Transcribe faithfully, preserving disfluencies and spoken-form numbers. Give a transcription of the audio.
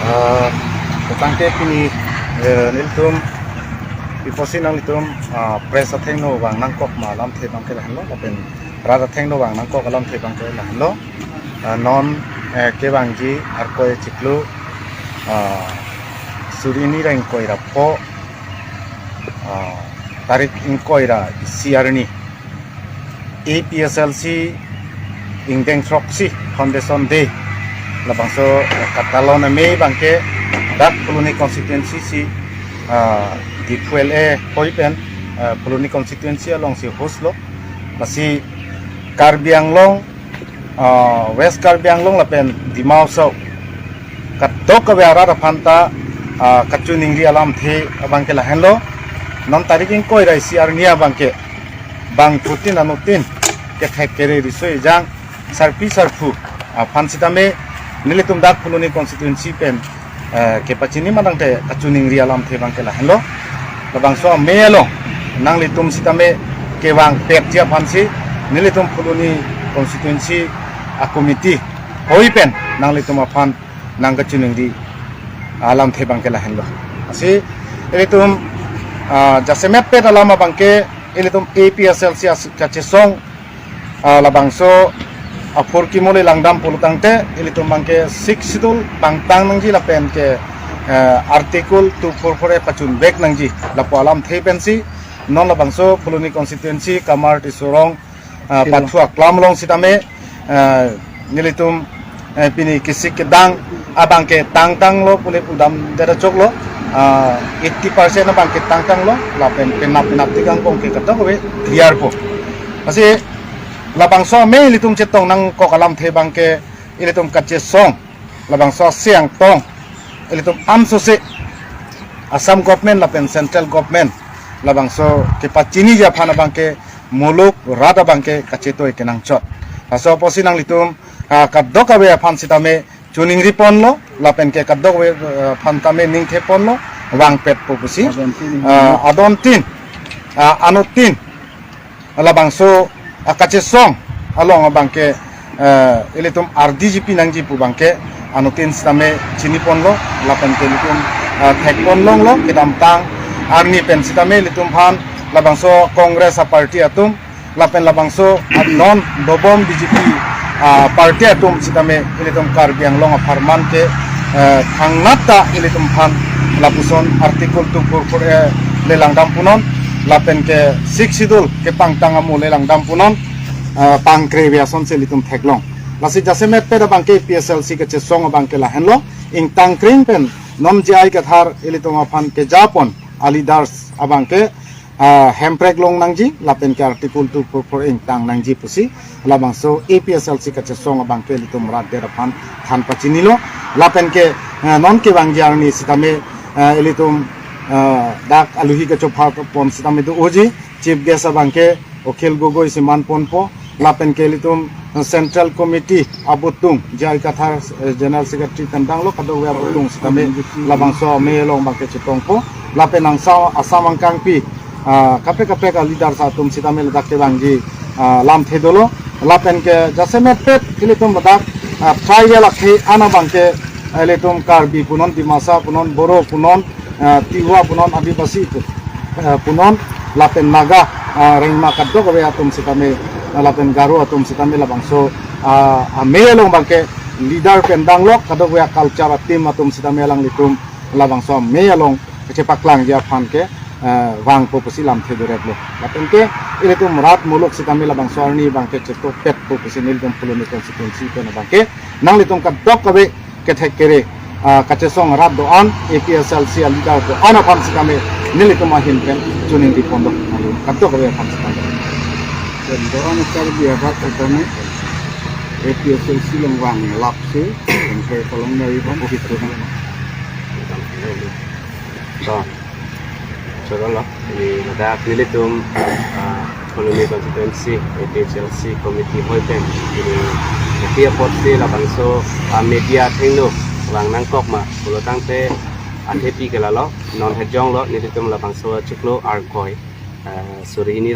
Ah, tangte pini, eh, nelitum, pi apotsi nanglitum, ah, press athengno vang nangkok ma alamthe abangke lahenlo, lapen rat athengno vang nangkok alamthe abangke lahenlo. Ah, non, eh, kevangji Arkoi chiklo, ah, suri hini ra ingkoi ra pho, ah, tarik ingkoi ra isi arni, A P H L C ingdeng throksi Foundation Day labangso katalon amei abangke dak Phuloni constituency si, ah, Diphu L A hoi pen, ah, Phuloni constituency alongsi host lo. Lasi Karbi Anglong, ah, West Karbi Anglong lapen Dima Hasao kadokave arat aphanta, ah, kachiningri alamthe abangke lahenlo. Non tarik ingkoi ra isi arni abangke bangphutin anuttin kethek kere riso ejang sarpi sarpo aphan sitame nelitum dak Phuloni constituency pen, eh, kepachini ma tangte kachiningri alamthe abangke lahenlo. Labangso amei along nanglitum sitame kevangpetji aphansi nelitum Phuloni constituency a committee hoi pen nanglitum aphan nangkachiningri alamthe abangke lahenlo. Lasi ilitum, ah, jasemetpet alam abangke ilitum A P H L C as-, kachesong, ah, labangso aphurkimo le langdam pulo tangte ilitum abangke Sixth Schedule pangtang nangji lapen ke, eh, Article two four four A pachunvek nangji lapu alamthe pensi non labangso Phuloni constituency Kamar Tissorong, ah, Silo. Pathu aklam along sitame, ah, nelitum, eh, pini kesik kedang abangke tangtanglo pule pudam dera choklo, ah, eighty percent abangke tangtanglo, lapen penap penap tikang abangke kadokave clear po. Lasi labangso amei ilitum chetong nangkok alamthe abangke ilitum kachesong labangso aseng tong ilitum ansose Assam government lapen central government labangso kepachiniji aphan abangke muluk rat abangke kachetoi kenangchot. Laso apotsi nanglitum, ah, kadokave aphan sitame chiningri ponlo lapen ke kadokave, ah, aphan tame ningthe ponlo, vangpet po pusi. Adontin, ah, adontin, ah, anuttin labangso, ah, kachesong along abangke, eh, ilitum ardi jipi nangji pu abangke anuttin sitame chini ponlo lapen ke ilitum, eh, thek pon longlo. Kedamtang arni pen sitame ilitum aphan labangso Congress a party atum lapen labangso, ah, non dobom B J P, ah, party atum sitame ilitum Karbi Anglong apharman ke, eh, thangnat ta ilitum aphan lapuson Article two four four A le langdam punon lapen ke Sixth Schedule kepangtang amo le langdam punon, ah, pangkre ve asonsi ilitum theklong. Lasi jasemetpet abangke A P H L C kachesong abangke lahenlo, ingtang kring pen non J I Kathar ilitum aphan keja pon a leaders abangke, ah, hemprek long nangji lapen ke Article two four four ingtang nangji pusi labangso A P H L C kachesong abangke ilitum rat der aphan than pachinilo lapen ke, ah, non kevangji arni sitame, ah, ilitum, ah, dak aluhi kachopha pon sitame do-oji, chief guest abangke Akhil Gogoi si man ponpo lapen ke ilitum Central Committee abutung J I Kathar, eh, General Secretary pen danglo kadokave abutung sitame labangso amei along abangke chetongpo lapen angsa Assam angkangpi, ah, kaprek kaprek a leaders atum sitame ladak kevangji, ah, lamthe dolo lapen ke jasemetpet ilitum ladak, ah, tribal akhei an abangke, eh, ilitum Karbi punon, Dimasa punon, Boro punon, ah, Tiwa punon, Adivasi pu-, ah, punon lapen Naga, ah, Rengma kadokave atum sitame, ah, lapen Garo atum sitame labangso, ah, amei along abangke leader pen danglo kadokave a culture a team atum sitame alanglitum labangso amei along kachepaklangji aphan ke, ah, vangpo pusi lamthe doretlo. Lapen ke ilitum rat muluk sitame labangso arni abangke chetokpetpo pusi nelitum Phuloni constituency pen abangke nanglitum kadokave kethek kere, ah, kachesong rat do-an, A P H L C a leader do-an aphan sitame nelitum ahin pen chiningri ponlo, kadokave aphan sitame. Pen do-an Karbi arat sitame A P H L C along vanglapsi pen ke kolong dari bang gitu. To, chorolo, ini ladak nelitum, ah, Phuloni constituency A P H L C committee hoi pen ini kopi apotsi labangso, ah, media athengno vang nangkok ma pulo tangte athepi ke lalo, non hejonglo nelitum labangso chiklo Arkoi, ah, suri hini